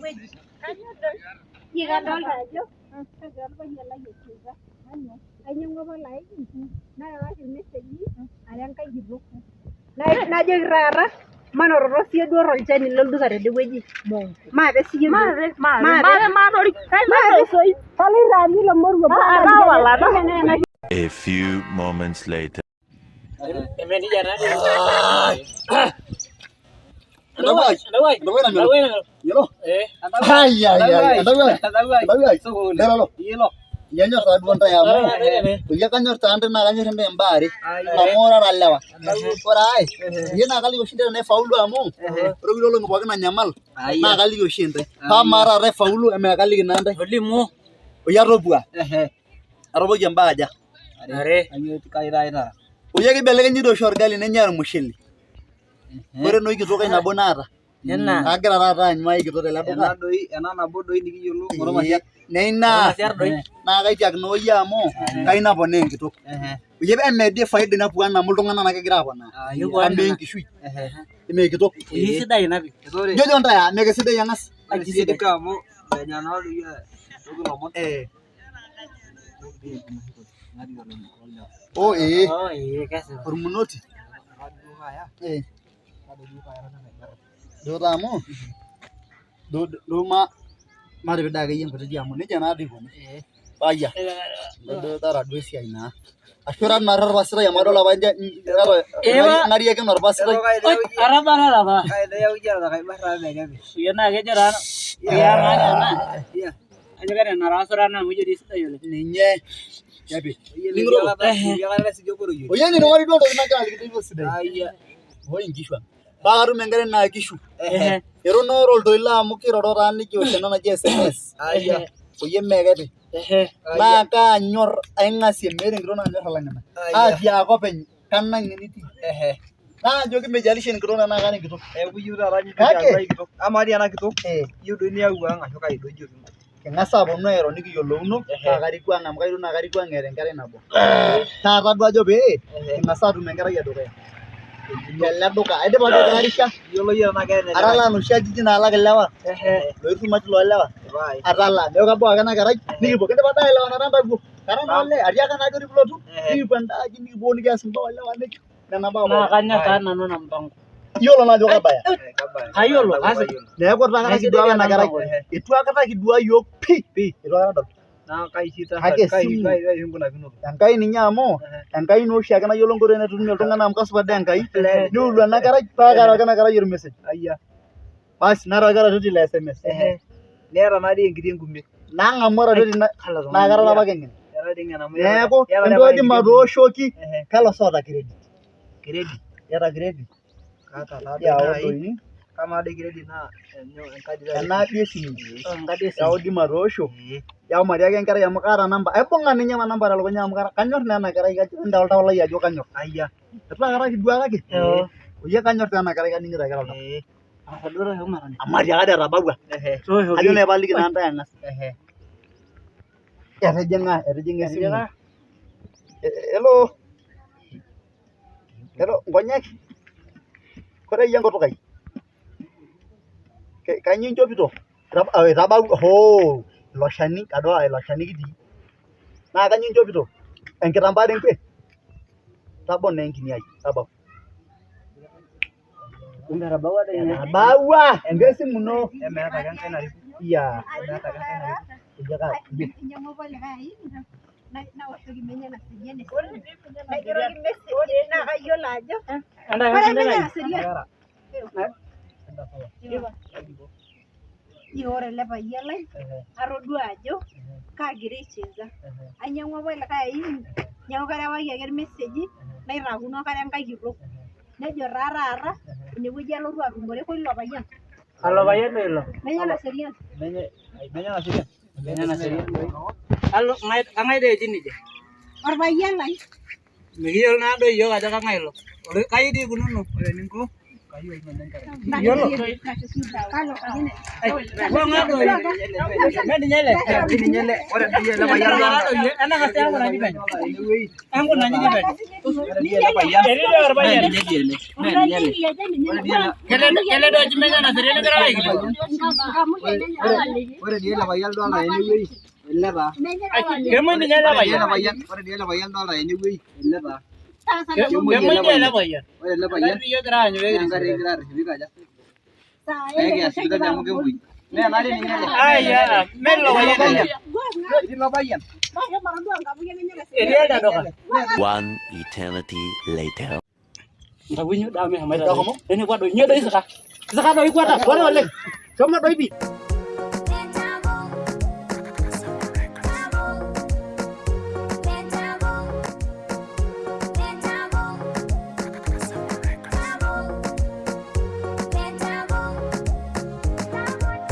Tenewueji. Ji kadolta ajo kegira orpayian lai aicheza. Ainyang'ua apa ele aini, narewaki irmeseji ara enkae kitok. Najoki taata, manototo siiyie duo tolchani lolduka tedewueji. Maape siyie duo. Maape maatorik. Maape. Kaloito aanyu ilo moruo. A few moments later. Kanyor taa duo ntae amu oyie kanyor taa ntae naa kanyor ntae imbaa are amu orara lewa. Ore ae iyie naa kaliki oshi ntae tenaifaulu amu ore kulie olong'i pookin nanyamal naa kaliki oshi ntae. Paa amaa taata aifaulu amaa kaliki naa ntae. Oyie atopua. Atopokie imbaa aja? Oyie keibelekenyi doi oshi orgali nenyai ormushele. Ore enoshi kitok ai nabo naata kagira taata aanyu ai kitok tele duka. Ena nabo doi nikiyiolo Neina naa kaitiakino oyie amu kayieu naponaa enkitok. Oyie emee dii faida ina puana amu iltung'anak naa kegira aponaa. Amaa enkishui emee kitok. Jojo ntae aa mee kesidai ang'as? Amu menya naa doi entoki ilomon. Oh ee ormunoti. Duo taa amu duo matipid akeyie nkutiti amu nejia naadoi ikuni. Payia duo tara duo esiai naa. Ashu ira naa orpasitai amu adol apa ing'ariakino orpasitai. Ninye kepi. Oyie nining'ori duo ntokitin nagira aliki duo sidai. Oi inkishu ang'. Paa katum enkerai naa kishu. Eton naa ore oltoilo amu kiroro taa nikiosh ena naji SMS. Oyie mee kepi. Naa kaanyor aing'asie meeta enkitok naanyor alang ina. Atiaka openy kanang enitii. Naajoki meijalisha enkitok tenaa kara enkitok. Neeku iyieu taata nintoki Kake aaku ai kitok. Amaa dii ena kitok iyieu doi niyau ang ashu kai doi ijo piinko? King'as aaponu airo nikiyiolouno paa kariku ang amu kayieu naa kariku ang eeta enkerai nabo. Taata duo ajo pee king'as aatum enkerai edukuya tele duka. Aidipa duo aitayarisha Iyiolo iyie tenaa keeta atalaa noshi ajijik naalak ilewa loshi shumati loolewa atalaa. Neeku kebau ake ena kerai nikipuo. Kindipa doi aelewanata intoiwuo. Kara naa olee atiaka naake ore pilotu nikipuo enda aji nikipuo nikias imbaa olewa nena baa Naa pookin. kanyor taa nanu ena mpango. Iyiolo naa ajo kabaya. Kayiolo kasi. Neeku itu aikata kidua ena kerai. Itu aikata kidua yiok pii. Itu aikata edol. Naa kai oshi Kake esimu. kai oshi inkunakinoto? Enkai ninye amu Enkai naa oshiake nayiolo nkoitoi naitumia iltung'anak amu kesipa dii Enkai niulu ena kerai paa karewaki ena kerai ormessage. Basi narewaki oratioti le SMS. Niata naa dii enkiti enkume. Nang'amu oratioti naa kara apake ng'en. Era dii ng'en amu Neeku iyata dii entoki apa enkiti enkume. matooshoki kalo sa oota credit? Credit? Iyata credit? Kaata taa doi Yau naai. doi Kamaa doi credit naa enkadi taata ena adi esimu. Yau dii matoosho. Yau matiaki enkerai amu kaata namba. Aibung'a ninye ena namba telukunya amu kanyor naa ena kerai kajo oltau lai ajo kanyor. Itu aikata kidua kake oyie kanyor taa ena kerai kaning'ito ake toltau. Amu atiaka dii etabawua. Kajo naa paliki naa intae ang'as. Etijing'a, etijing'a esimu. Hello, hello nkonyek, koree iyie enkutuk ai? Kainyoo inchopito? Etabawua hoo ilo shani kadol ilo shani kitii. Naa kainyoo inchopito? Enkitambaa tenkwe? Tabau naa enkini ai tabau. Etabawua enkai esimu ino. Emeeta ake enkae nariku. Iyaa. Emeeta ake enkae nariku. Ijo ake ijio. Ainyang'ua apa likae aini naoshoki menye naserian esimu naigeroki message naa kayiolo ajo ore menye naserian. Ji ore ele payian lai atodua ajo kaagira aicheza. Ainyang'ua apa likae aini neeku karewaki ake irmeseji naitakuno kara enkae kitok. Nejo taa taata inewueji alotu atumore oilo payian. Alo payian doi ilo. Menye naserian. Menye naserian. Menye naserian doi. Alo kang'ae doi eji nejia? Orpayian lai. Mikiyiolo naa doi iyiok ajo kang'ae ilo. Kai dii ikununo? Ore eninko Yiolo. Wang'a doi. Mee ninye ele. Ninye ele. Ore doi ele payian Enang'ara doi. Enang'as enkunanji penyo. Tenewueji. Enkunanji penyo. Ore doi ele payian. Etii doi orpayian. Mee ninye dii ele. Mee ninye ele. Ore dii ele. Kele doi oji menye naserian egira aikilikuan. Ore dii ele payian dolta tenewueji. Ele taa. Kemuoi ninye ele Ore dii ele payian. payian. Ore dii ele payian dolta tenewueji. Ele taa. Kemuoi dii ele payian. Ore ele payian. Etii egira aanyu pee Naa enkare egira arreshu pikaja. Pee kiya sipitali amu kemuoi. Mee ena dii ninye ele. Ai, mee ilo payian ele. Etii ilo payian. Etii elde duka. One eternity later. Ntapunyu daa meshomoita. Enekwa doi, nyoo doi isika. Isika doi kwata, kwata oleng. Shomo doi pii.